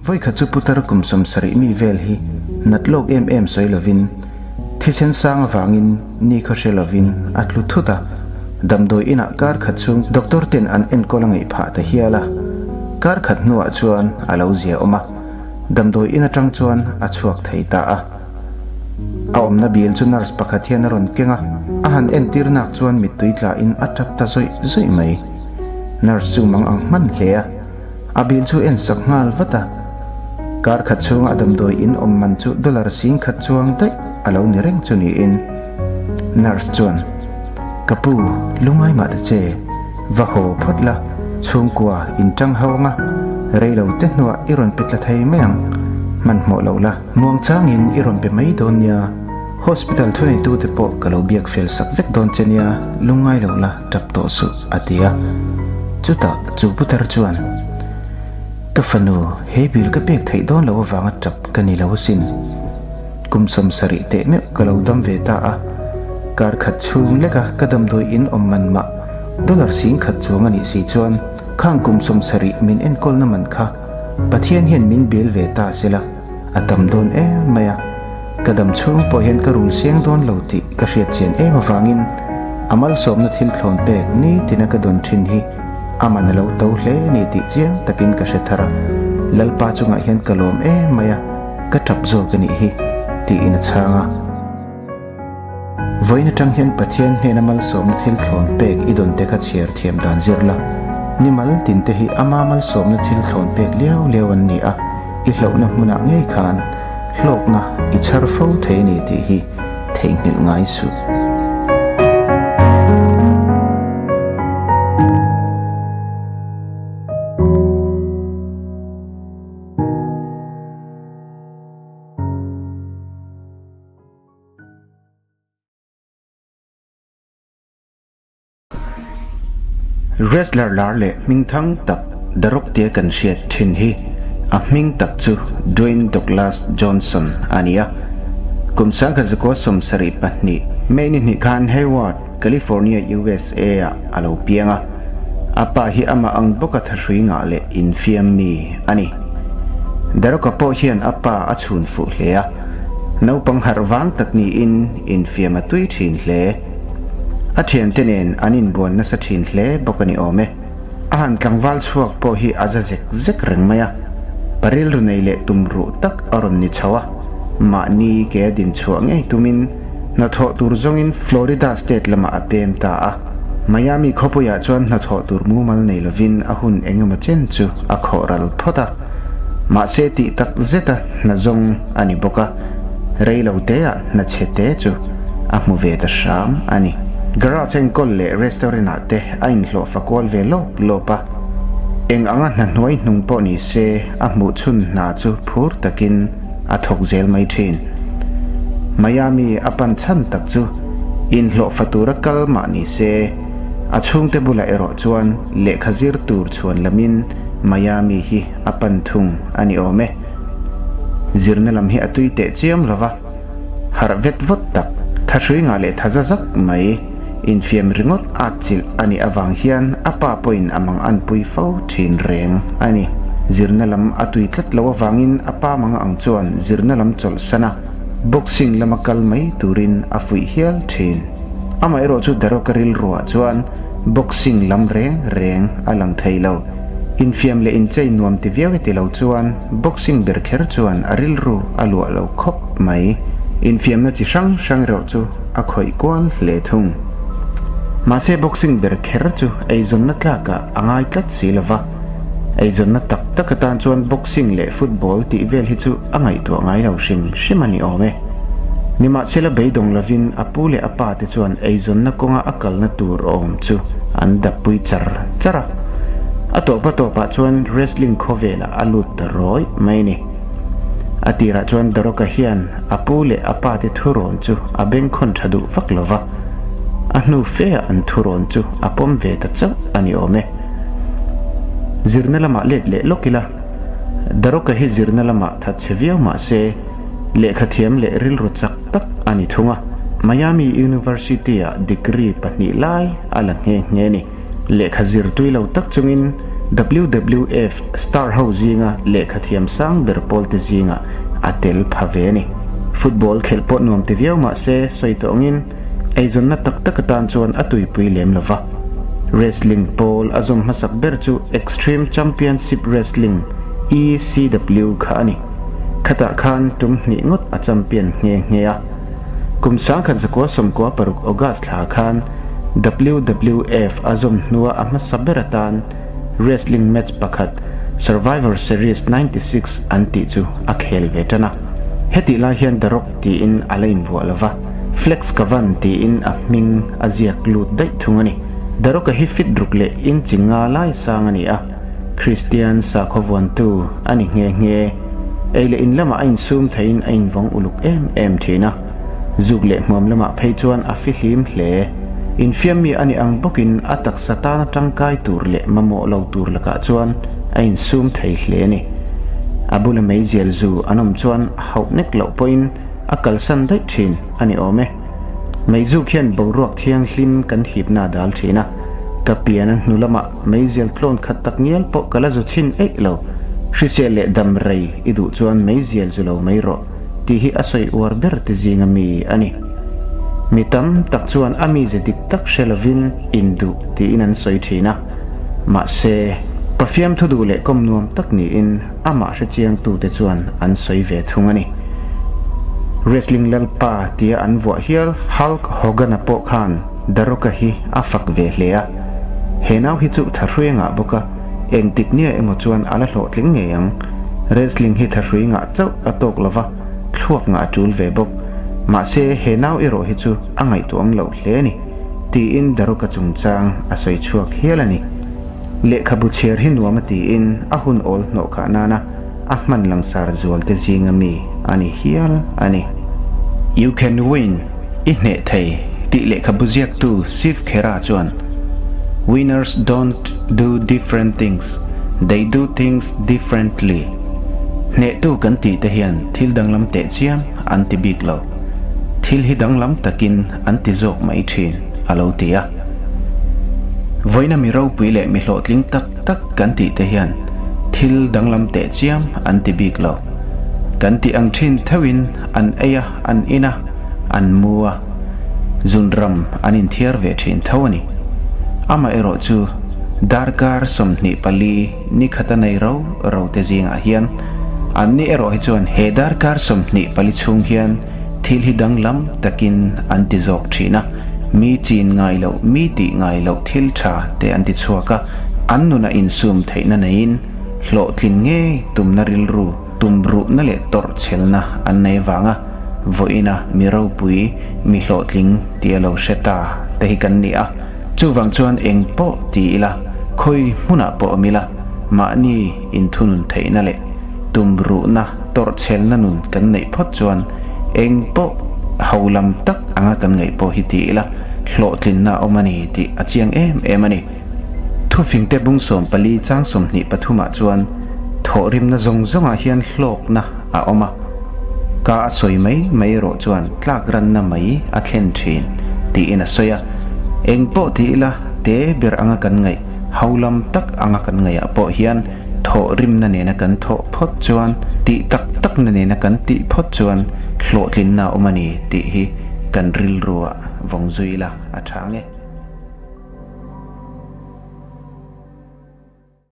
Vawikhat chu putar kum 70 mi vel hi nat lawk em em sawi lovin, thisen sang avangin ni khaw hre lovin a tlu thut a. Damdawi inah kar khat chhung doctor ten an enkawl a ngaih phah ta hial a. Kar khat hnuah chuan a lo zia awm a, damdawi in atang chuan a chhuak thei ta a. A awmna bil chu nurse pakhat hian a rawn keng a, a han entir nak chuan mittui tlain a tap ta zawih zawih mai. Nurse chu mang ang hman hle a. A bil chu en sak nghal vat a, kar khat chhunga a damdawi in awm man chu dollar 10,000 chuang daih a lo ni reng chu niin nurse chuan, Ka pu, lungai mah ta che, va haw phawt la, chhungkua in tang ho anga rei lo te hnuah i rawn pe tla thei mai ang, hmanhmawh lo la. Muangchangin i rawn pe mai dawn nia, hospital thuneitute pawh ka lo biak fel sak vek dawn che nia, lungai lo la. Tap tawh suh, a ti a. Chutah chu putar chuan, Ka fanu, he bil ka pek theih dawn loh avanga tap ka ni lo asin. Kum 70 teh meuh ka lo dam ve ta a. Kar khat chhung leka ka damdawi in awm man mah dollar 10,000 chuang a nih si chuan khang kum 70 min enkawlna man kha Pathian hian min bil ve ta sela a tam dawn em mai a. Ka dam chhung pawh hian ka rul siang dawn lo tih ka hriat chian em avangin a malsawmna thil thlawn pek nitina ka dawn thin hi a man a lo to hle a ni tih chiang takin ka hre thar a, Lalpa chungah hian ka lawm em mai a, ka tap zawk a nih hi, tiin a chhang a. Vawiin atang hian Pathian hnena malsawmna thil thlawn pek i dawn te kha chhiar thiam dan zir la, ni mal tin te hi ama malsawmna thil thlawn pek liau liau an ni a, i hlauhna hmunah ngei khan hlawkna i chhar fo thei a ni tih hi theihnghilh ngai suh. Wrestler lar leh hmingthang tak The Rock tia kan hriat thin hi a hming tak chu Dwayne Douglas Johnson a ni a. Kum 1972 May ni hnih khan Hayward, California, USA ah a lo piang a. A pa hi amah ang bawka thahrui ngah leh infiam mi a ni. The Rock-a pawh hian a pa a chhun fuh hle a. Naupang harh vang tak niin infiam a tui thin hle. A thiante nen an inbuan nasa thin hle bawk a ni awm e. A han tlangval chhuak pawh hi a za zek zek reng mai a. Pa rilru nei leh tum ruh tak a rawn ni chho a. Mahni ke a din chhuah ngei tumin hnathawh tur zawngin Florida state lamah a pem ta a. Miami khawpuiah chuan hnathawh tur mumal nei lovin a hun engemaw chen chu a khawh ral phawt a. Mahse tih tak zeta hna zawng a ni bawk a, rei lo teah hna chhe te chu a hmu ve ta hram a ni. Garage enkawl leh restaurant ah te a inhlawh fakual ve lawp lawp a, eng anga hna hnuai hnung pawh ni se a hmuh chhun hna chu phur takin a thawk zel mai thin. Miami a pan chhan tak chu inhlawh fa tura kal mah ni se, a chhungte bulah erawh chuan lehkha zir tur chhuan lamin Miami hi a pan thung a ni awm e. Zirna lam hi a tui teh chiam lo va, harh vet vawt tak, thahrui ngah leh tha za zak mai, infiam ringawt at chilh a nih avang hian a pa pawhin a mang anpui fo thin reng a ni. Zirna lam a tui tlat lo avangin a pa mang ang chuan zirna lam chawlhsan a, boxing lama kal mai turin a fuih hial thin. Amaherawh chu Daroka rilruah chuan boxing lam reng reng a lang thei lo. Infiam leh inchei nuam ti viau heti lo chuan boxing ber kher chuan a rilru a luah lo khawp mai. Infiamna chi hrang hrang erawh chu a khawih kual hle thung. Mahse boxing ber kher chu eizawnna tlakah a ngai tlat si lo va, eizawnna tak tak atan chuan boxing leh football tih vel hi chu a ngaihtuah ngai lo hrim hrim a ni awm e. Nimahsela beidawng lovin a pu leh a pa te chuan eizawnna kawnga a kalna tur awm chu an dappui char char a. A tawpa tawpah chuan wrestling khawvelah a lut ta rawih mai a ni. A tirah chuan Daroka hian a pu leh a pa te thurawn chu a bengkhawn tha duh vak lo va, a hnu feah an thurawn chu a pawm ve ta chauh a ni awm e. Zirna lamah let leh lawk ila, Daroka hi zirna lamah that chhe viau mah se, lehkha thiam leh rilru chak tak a ni thung a, Miami University-ah degree pahnih lai a la nghe nghe a ni. Lehkha zir tui lo tak chungin WWF star ho zinga lehkhathiam sang ber pawlte zingah a tel pha ve a ni. Football khelh pawh nuam ti viau mah se sawi tawh angin eizawnna tak tak atan chuan a tuipui lem lo va. Wrestling pawl a zawm hmasak ber chu Extreme Championship Wrestling, ECW, kha a ni. Khatah khan tum hnih ngawt a champion nghe nghe a. Kum 1996 August thla khan WWF a zawm hnua a hmasa ber atan wrestling match pakhat Survivor Series 96 an tih chu a khel ve tan a. Hetih lai hian The Rock tiin a la invuah lo va, Flex Kavan tiin a hming a ziak lut daih thung a ni. The Rock-a hi fit ruk leh inchi nga lai sang a ni a. Kristian sakhaw vuantu a ni nghe nghe. Ei leh in lamah a insum theiin a invawng uluk em em thin a. Zuk leh hmuam lamah phei chuan a fihlim hle. Infiam mi a ni ang bawkin a taksa tana tangkai tur leh mamawh lo tur lakah chuan a insum thei hle a ni. A bula meizial zu an awm chuan a hauh nek loh pawhin a kalsan daih thin a ni awm e. Meizuk hian boruak thianghlim kan hipna a dal thin a, ka pian a hnu lamah meizial tlawn khat tak ngial pawh ka la zu chhin eih lo. Hrisel leh dam rei i duh chuan meizial zu lo mai rawh tih hi a sawi uar ber te zinga mi a ni. Mi tam tak chuan a mize dik tak hre lovin induh tiin an sawi thin a, mahse, Pafiam thu duh leh kawm nuam tak niin Amah hrechiangtute chuan an sawi ve thung a ni. Wrestling lalpa tia an vuah hial Hulk Hogan-a pawh khan The Rock-a hi a fak ve hle a. He nau hi chu thahrui a ngah bawk a, engtik nia emaw chuan a la hlawhtling ngei ang. Wrestling hi thahrui ngah chauh a tawk lo va, thluak ngah a tul ve bawk. Mahse, he nau erawh hi chu a ngaihtuahawm loh hle a ni, tiin The Rock-a chungchang a sawi chhuak hial a ni. Lehkhabu chhiar hi nuam a tiin a hun awl hnawh khah nana a hman langsar zual te zinga mi a ni hial a ni. You can win, I hneh thei, tih lehkhabu ziaktu Siv Khera chuan, Winners don't do different things, they do things differently. Hnehtu kan tih te hian thil danglam teh chiam an ti bik lo. Thil hi danglam takin an ti zawk mai thin, a lo ti a. Vawiina mi ropui leh mi hlawhtling tak tak kan tih te hian thil danglam teh chiam an ti bik lo. Kan tih ang thin theuhin an ei a, an in a, an mu a, zunram an inthiar ve thin tho a ni. Amaherawh chu darkar 24 ni khata nei ro ro te zingah hian anni erawh hi chuan he darkar 24 chhung hian Thil hi danglam takin an ti zawk thin a, mi chin ngai loh, mi tih ngai loh thil tha te an ti chhuak a, an nunah insum theihna neiin hlawhtlin ngei tumna rilru, tumruhna leh tawrhchhelna an nei avanga vawiina mi ropui, mi hlawhtling tih a lo hre ta te hi kan ni a. Chuvang chuan eng pawh ti ila, khawi hmunah pawh awm ila, mahni inthunun theihna leh tumruhna, Tawrhchhelna nun kan neih phawt chuan eng pawh ho lam tak anga kan ngaih pawh hi ti ila hlawhtlinna a awm a ni tih a chiang em em a ni. Thufingte bung 14 chang 23 ah chuan thawhrimna zawng zawngah hian hlawkna a awm a, ka a sawi mai mai erawh chuan tlakranna mai a thlen thin tiin a sawi a. Eng pawh ti ila te ber anga kan ngaih ho lam tak anga kan ngaihah pawh hian Thawhrimna nena kan thawh phawt chuan, tih tak takna nena kan tih phawt chuan hlawhtlinna a awm a ni tih hi kan rilruah vawng zui ila a tha ang e.